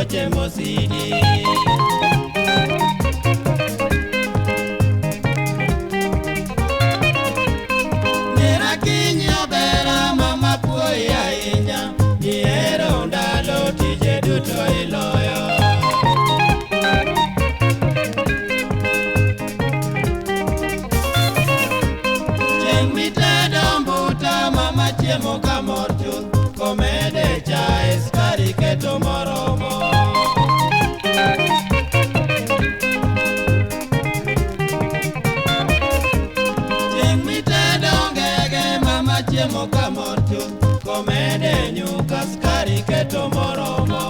tuoche mosidi. Nerakinyi obera mama puoyi ahinya, ihero ndalo tije duto iloyo. Chieng' mitedo mbuta mama chiemo kamor chuth, komede chae sukari keto moromo. Chieng' mitedo ngege mama chiemo kamor chuth, komede nyuka sukari keto moromo.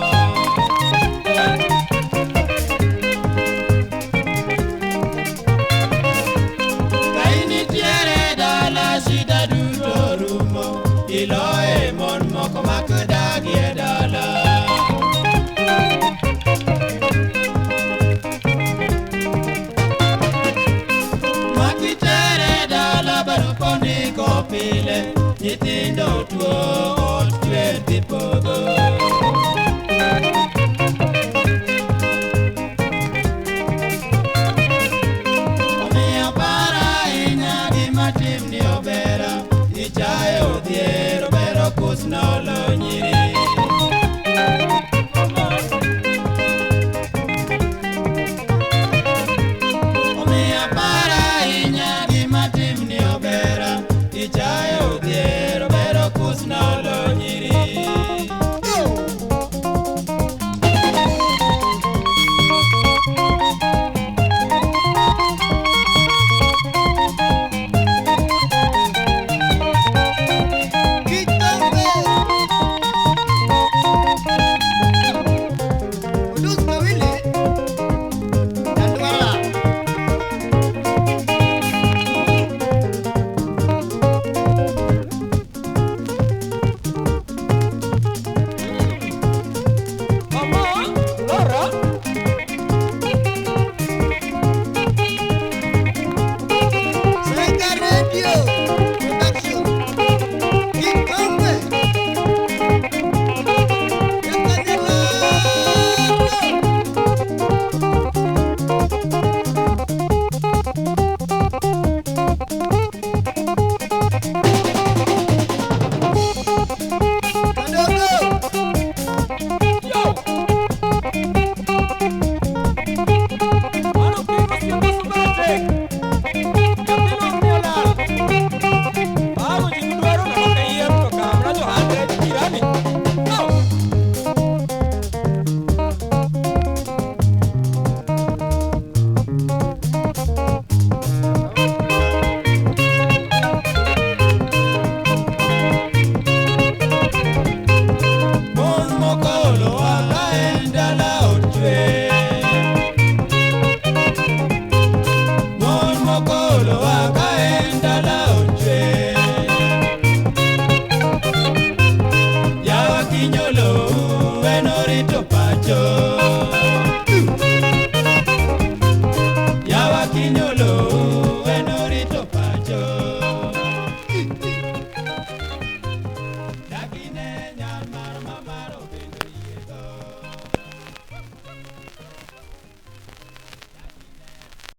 Ka initiere dala shida duto rumo, iloye mon moko mak dagie dala. Makitere dala barup ondiko pile, nyithindo tuo